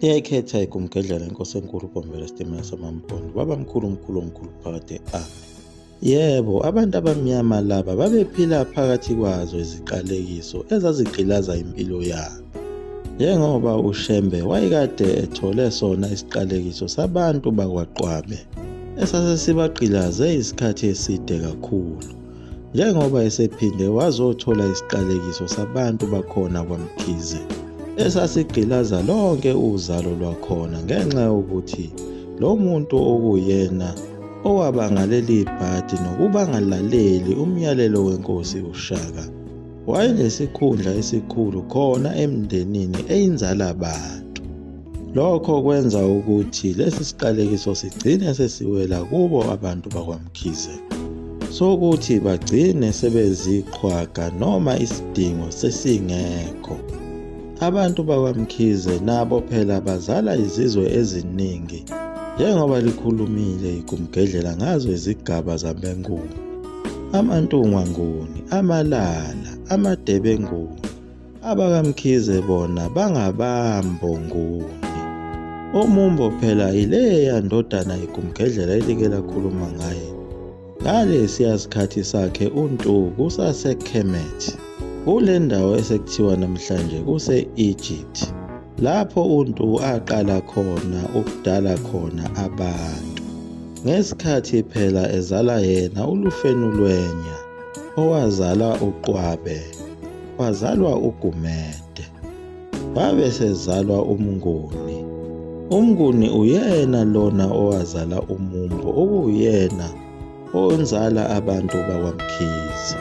Iyayikhetha iGumgedlela inkosi enkulu uBhombela isitimela samaMpondo. Babamkhulu umkhulu omkhulu phakade. Amen. Yebo, abantu abamnyama laba babephila phakathi kwazo iziqalekiso ezazigqilaza impilo yabo. Njengoba uShembe wayekade ethole sona isiqalekiso sabantu bakwaQwabe esase sibagqilaze isikhathi eside kakhulu. Njengoba esephinde wazothola isiqalekiso sabantu bakhona kwaMkhize esasigqilaza lonke uzalo lwakhona ngenxa yokuthi lo muntu okuyena owabanga leli bhadi nokubangalaleli umyalelo wenkosi uShaka wayenesikhundla esikhulu khona emndenini eyinzalabantu. Lokho kwenza ukuthi lesi siqalekiso sigcine sesiwela kubo abantu bakwaMkhize. Sokuthi bagcine sebeziqhwaga noma isidingo sesingekho. Abantu bakwaMkhize nabo phela bazala izizwe eziningi njengoba likhulumile igumgedlela ngazo izigaba zabeNguni, amaNtungwa Nguni, amaLala, amaDebe Nguni. AbakaMkhize bona bangabambo Nguni. UMumbo phela yileya ndodana igumgedlela elike lakhuluma ngaye. Ngalesiya sikhathi sakhe uNtu kusaseKemet, kule ndawo esekuthiwa namhlanje kuse-Egypt, lapho uNtu aqala khona ukudala khona abantu. Ngesikhathi phela ezala yena uLufenulwenya, owazala uQwabe, wazalwa uGumede. Wabe sezalwa uMnguni. UMnguni uyena lona owazala uMumbo okuwuyena onzala abantu bakwaMkhize.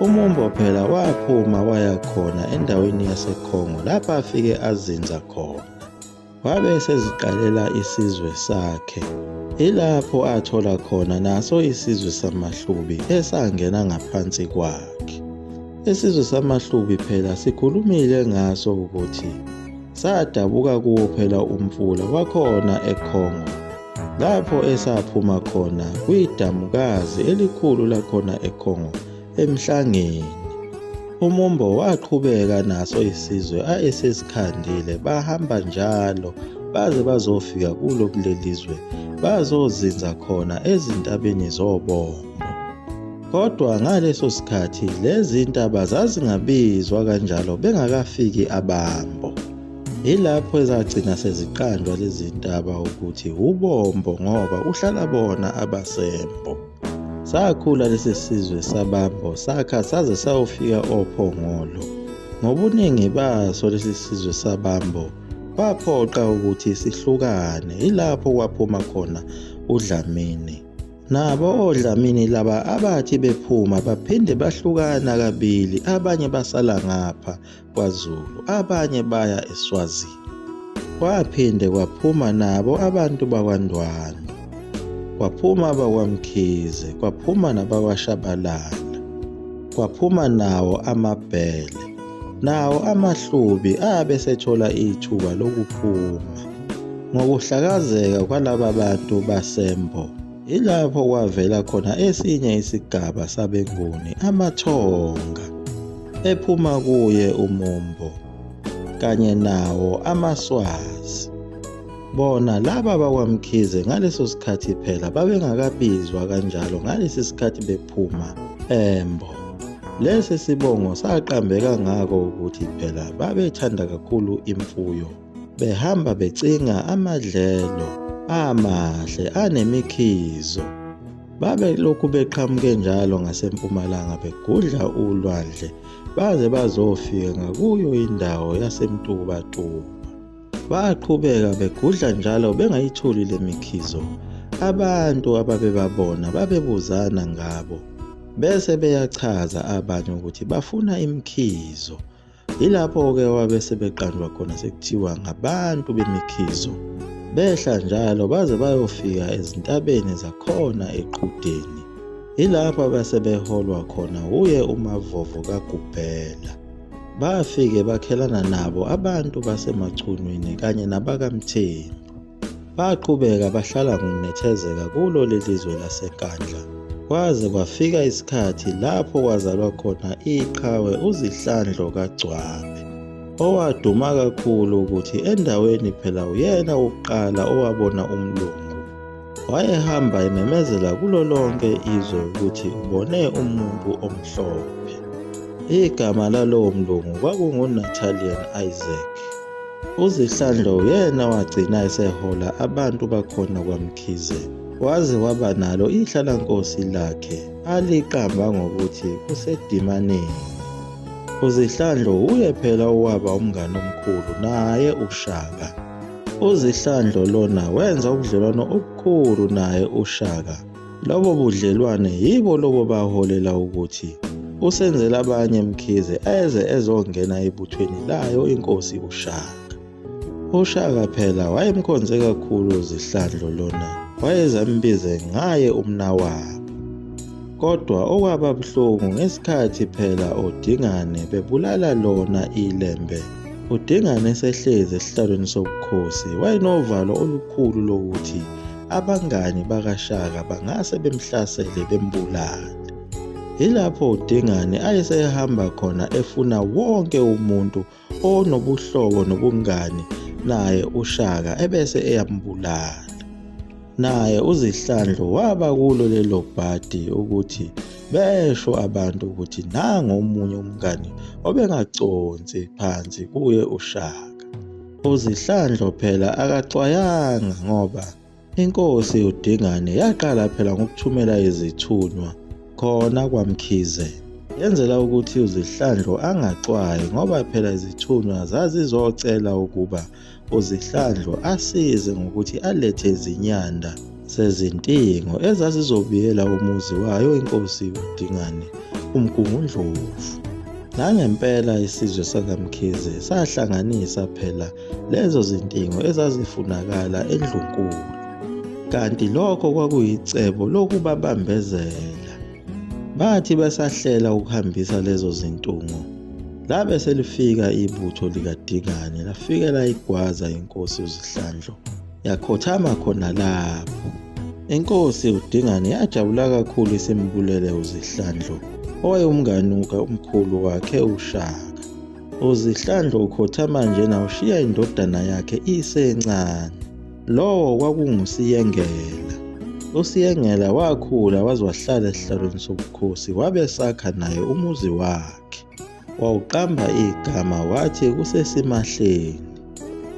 UMumbo phela waphuma waya khona endaweni yaseKhongo lapho afike azinza khona. Wabe eseziqalela isizwe sakhe. Ilapho athola khona naso isizwe samaHlubi esangena ngaphansi kwakhe. Isizwe samaHlubi phela sikhulumile ngaso ukuthi sadabuka kuwo phela umfula wakhona eKhongo lapho esaphuma khona kwidamukazi elikhulu lakhona eKhongo emhlangeni. UMumbo waqhubeka naso isizwe ayesesikhandile bahamba njalo baze bazofika kulo kulelizwe bazozinza khona ezintabeni zoBombo. Kodwa ngaleso sikhathi lezi ntaba zazingabizwa kanjalo bengakafiki abaMbo. Yilapho ezagcina seziqanjwa lezi ntaba ukuthi uBombo ngoba kuhlala bona abaseMbo. Sakhula lesi sizwe sabaMbo sakha saze sayofika oPhongolo. Ngobuningi baso lesi sizwe sabaMbo kwaphoqa ukuthi sihlukane, yilapho kwaphuma khona uDlamini. Nabo oDlamini laba abathi bephuma baphinde bahlukana kabili, abanye basala ngapha kwaZulu, abanye baya eSwazini. Kwaphinde kwaphuma nabo abantu bakwaNdwandwe, kwaphuma abakwaMkhize, kwaphuma nabakwaShabalala, kwaphuma nawo amaBhele, nawo amaHlubi abe sethola ithuba lokuphuma. Ngokuhlakazeka kwalaba bantu baseMbo, Yilapho kwavela khona esinye isigaba sabeNguni, amaThonga, ephuma kuye uMumbo, kanye nawo amaSwazi. Bona laba bakwaMkhize ngaleso sikhathi phela babengakabizwa kanjalo ngalesi sikhathi bephuma eMbo. Lesi sibongo saqambeka ngako ukuthi phela babethanda kakhulu imfuyo. Behamba becinga amadlelo amahle anemikhizo. Babelokhu beqhamuke njalo ngasempumalanga begudla ulwandle baze bazofika ngakuyo indawo yaseMtubatuba. Baqhubeka begudla njalo bengayitholi le mikhizo. Abantu ababebabona babebuzana ngabo bese beyachaza abanye ukuthi bafuna imikhizo. Yilapho-ke wabe sebeqanjwa khona sekuthiwa ngabantu bemikhizo. Behla njalo baze bayofika ezintabeni zakhona eQhudeni. Yilapho abasebeholwa khona wuye uMavovo kaGubhela. Bafike bakhelana nabo abantu baseMachunwini kanye nabakaMthembu. Baqhubeka bahlala ngokunethezeka kulo leli zwe laseNkandla kwaze kwafika isikhathi lapho kwazalwa khona iqhawe uZihlandlo kaGcwabe. Owaduma kakhulu ukuthi endaweni phela uyena wokuqala owabona umlungu. Wayehamba ememezela kulo lonke izwe ukuthi ubone umuntu omhlophe. Igama lalowo mlungu kwakunguNathaniel Isaac. UZihlandlo uyena wagcina esehola abantu bakhona kwaMkhize, waze waba nalo ihlalankosi lakhe aliqamba ngokuthi kuseDimaneni. UZihlandlo uye phela owaba umngani omkhulu naye uShaka. UZihlandlo lona wenza ubudlelwano obukhulu naye uShaka. Lobo budlelwane yibo lobo baholela ukuthi uSenzelabanye Mkhize eze ezongena ebuthweni layo inkosi uShaka. UShaka phela wayemkhonze kakhulu uZihlandlo lona wayezambize ngaye umnawabo. Kodwa okwaba buhlungu ngesikhathi phela oDingane bebulala lona iLembe uDingane esehlezi esihlalweni sobukhosi wayenovalo olukhulu lokuthi abangani bakaShaka bangase bemhlasele bembulale. Yilapho uDingane ayesehamba khona efuna wonke umuntu onobuhlobo nobungani naye uShaka ebese eyambulala. Naye uZihlandlo waba kulo lelo bhadi ukuthi besho abantu ukuthi nangu omunye umngani obengaconsi phansi kuye uShaka. UZihlandlo phela akaxwayanga ngoba Inkosi uDingane yaqala phela ngokuthumela izithunywa khona kwaMkhize. Yenzela ukuthi uZihlandlo angaxwayi ngoba phela izithunywa zazizocela ukuba uZihlandlo asize ngokuthi alethe izinyanda zezintingo ezazizobiyela umuzi wayo inkosi uDingane uMgungundlovu. Nangempela isizwe sakaMkhize sahlanganisa phela lezo zintingo ezazifunakala endlunkulu. Kanti lokho kwakuyicebo lokubabambezela. Bathi besahlela ukuhambisa lezo zintungo, labe selifika ibutho likaDingane lafike layigwaza inkosi uZihlandlo yakhothama khona lapho. Inkosi uDingane yajabula kakhulu isimbulele uZihlandlo owayewumngani omkhulu wakhe uShaka. UZihlandlo ukhothama njena ushiya indodana yakhe isencane. Lowo kwakunguSiyengela. USiyengela wakhula waze wahlala esihlalweni sobukhosi wabe sakha naye umuzi wakhe. Wawuqamba igama wathi kuseSimahleni.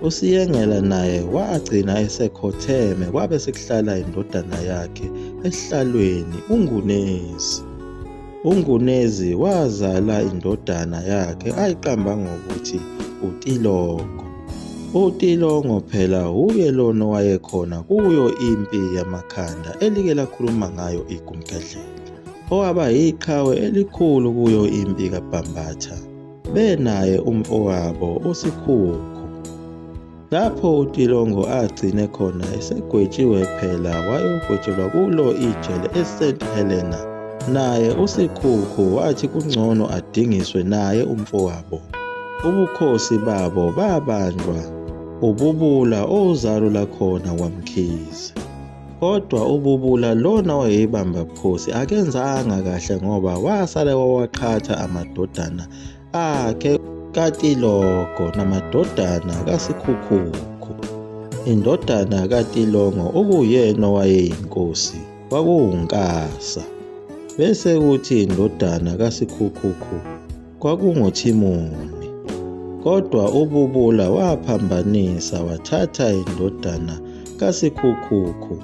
USiyengela naye wagcina esekhotheme kwabe sekuhlala indodana yakhe esihlalweni uNgunezi. UNgunezi wazala indodana yakhe ayiqamba ngokuthi uTilongo. UTilongo phela wuye lona owayekhona kuyo impi yamakhanda elike lakhuluma ngayo iGumgedlela, owaba yiqhawe elikhulu kuyo impi kaBhambatha, benaye umfowabo uSikhukhu. Lapho uTilongo agcine khona esegwetshiwe phela wayogwetshelwa kulo ijele eSt Helena. Naye uSikhukhu wathi kungcono adingiswe naye umfowabo. Ubukhosi babo babanjwa uBubula owuzalo lakhona kwaMkhize. Kodwa uBubula lona owayeyibamba bukhosi akenzanga kahle ngoba wasale wawaqhatha amadodana akhe kaTilogo namadodana kaSikhukhukhu. Indodana kaTilongo okuyena owayeyinkosi kwakuwuNkasa. Bese kuthi indodana kaSikhukhukhu kwakunguThimoni. Kodwa uBubula waphambanisa wathatha indodana kaSikhukhukhu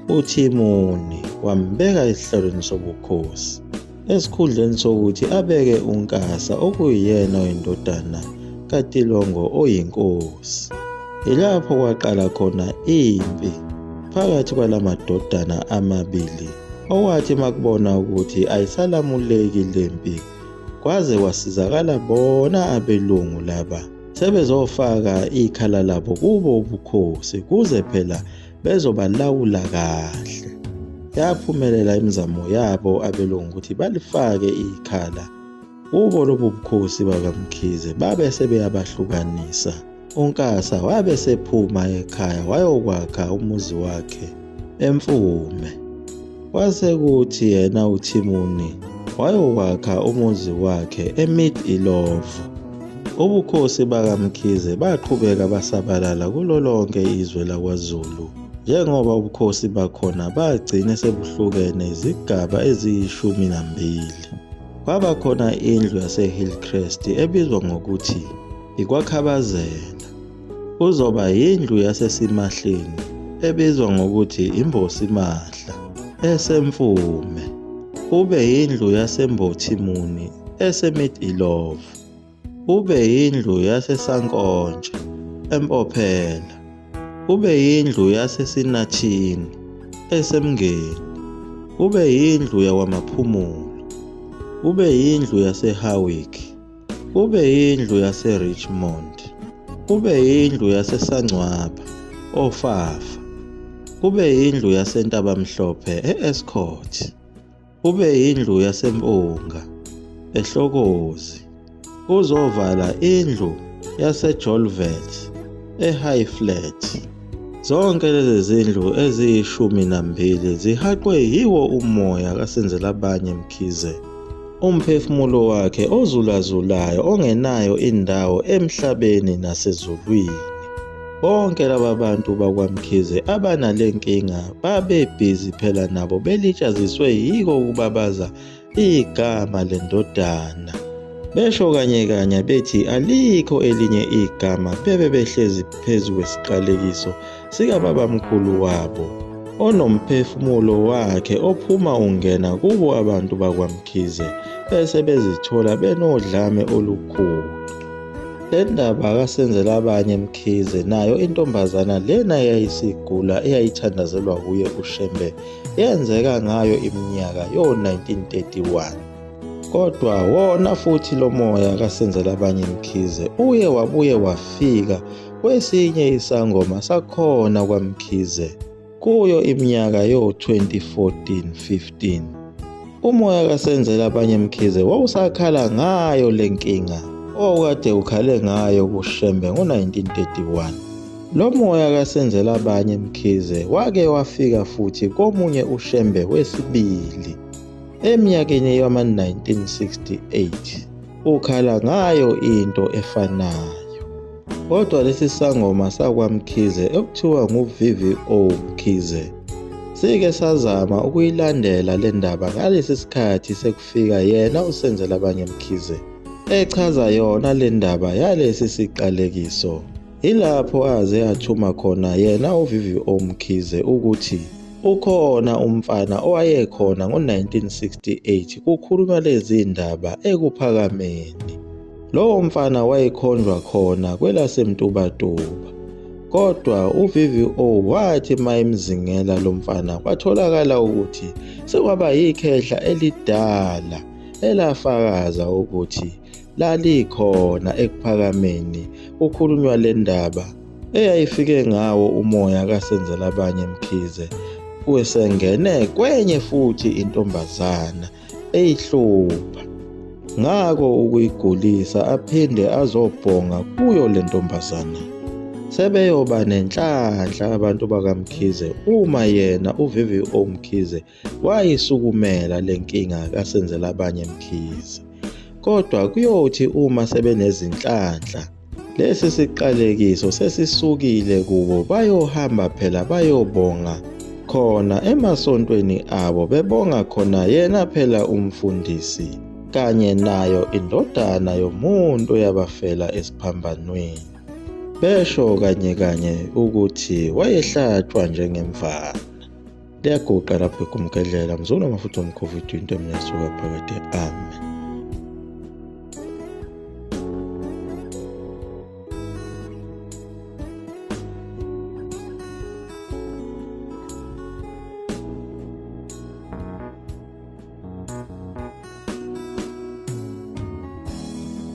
uThimoni wambeka esihlalweni sobukhosi. Esikhundleni sokuthi abeke uNkasa okuyiyena oyindodana kaTilongo oyinkosi. Yilapho kwaqala khona impi phakathi kwalamadodana amabili okwathi makubona ukuthi ayisalamuleki lempi kwaze kwasizakala bona abelungu laba sebezofaka ikhala labo kubo ubukhosi kuze phela bezobalawula kahle. Yaphumelela imizamo yabo abelungu ukuthi balifake ikhala kubo lobu bukhosi bakaMkhize babe sebeyabahlukanisa. UNkasa wabe sephuma ekhaya wayokwakha umuzi wakhe eMfume. Kwase kuthi yena uThimuni wayokwakha umuzi wakhe eMid Ilovo. Ubukhosi bakaMkhize baqhubeka basabalala kulo lonke izwe lakwaZulu njengoba ubukhosi bakhona bagcine sebuhlukene izigaba eziyi-12. Kwaba khona indlu yaseHillcrest ebizwa ngokuthi ikwaKhabazela. Kuzoba yindlu yaseSimahleni ebizwa ngokuthi iMbosimahla eseMfume. Kube yindlu yaseMbothimuni eseMid-Illovo. Kube yindlu yaseSankontshe eMpophela. Kube yindlu yaseSinathini eseMngeni. Kube yindlu yakwaMaphumulo. Kube yindlu yaseHowick. Kube yindlu yaseRichmond. Kube yindlu yaseSangcwaba, oFafa. Kube yindlu yaseNtabamhlophe e-Estcourt. Kube yindlu yaseMpunga, eHlokozi. Kuzovala indlu yaseJolvet, eHigh Flat. Zonke lezi zindlu eziyi-12 zihaqwe yiwo umoya kaSenzelabanye Mkhize. Umphefumulo wakhe ozulazulayo ongenayo indawo emhlabeni nasezulwini. Bonke laba bantu bakwaMkhize abanale nkinga babebhizi phela nabo belitshaziswe yiko ukubabaza igama lendodana. Besho kanye kanye bethi alikho elinye igama bebe behlezi phezu kwesiqalekiso sikababamkhulu wabo onomphefumulo wakhe ophuma ungena kubo abantu bakwaMkhize bese bezithola benodlame olukhulu. Le ndaba kaSenzela abanye Mkhize nayo intombazana lena eyayisigula eyayithandazelwa kuye uShembe yenzeka ngayo iminyaka yo-1931. Kodwa wona futhi lo moya kaSenzela abanye Mkhize uye wabuye wafika kwesinye isangoma sakhona kwaMkhize kuyo iminyaka yo-2014-15. Umoya kaSenzela abanye Mkhize wawusakhala ngayo le nkinga owawukade ukhale ngayo kuShembe ngo-1931. Lo moya kaSenzela abanye Mkhize wake wafika futhi komunye uShembe wesibili eminyakeni yama-1968 ukhala ngayo into efanayo. Kodwa lesi sangoma sakwaMkhize ekuthiwa ngu-VVO Mkhize sike sazama ukuyilandela le ndaba ngalesi sikhathi sekufika yena uSenzela abanye Mkhize echaza yona le ndaba yalesi siqalekiso. Yilapho aze athuma khona yena uVVO Mkhize ukuthi ukhona umfana owayekhona ngo-1968 kukhulunywa lezi ndaba ekuphakameni. Lowo mfana wayekhonjwa khona kwelaseMtubatuba. Kodwa uVVO wathi mayemzingela lo mfana kwatholakala ukuthi sekwaba yikhehla elidala elafakaza ukuthi lalikhona ekuphakameni kukhulunywa le ndaba eyayifike ngawo umoya kaSenzela abanye Mkhize wesengene kwenye futhi intombazana eyihlupha ngako ukuyigulisa aphinde azobhonga kuyo le ntombazana. Sebeyoba nenhlanhla abantu bakaMkhize uma yena uVVO Mkhize wayisukumela le nkinga kaSenzela abanye Mkhize. Kodwa kuyothi uma sebenezinhlanhla Lesi siqalekiso sesisukile kubo bayohamba phela bayobonga khona emasontweni abo bebonga khona yena phela umfundisi kanye nayo indodana yomuntu eyabafela esiphambanweni besho kanye kanye ukuthi wayehlatshwa njengemvana. Liyaguqa lapho egumgedlela mzulu amafutha omkhovu into emnyasuka phakade. Amen.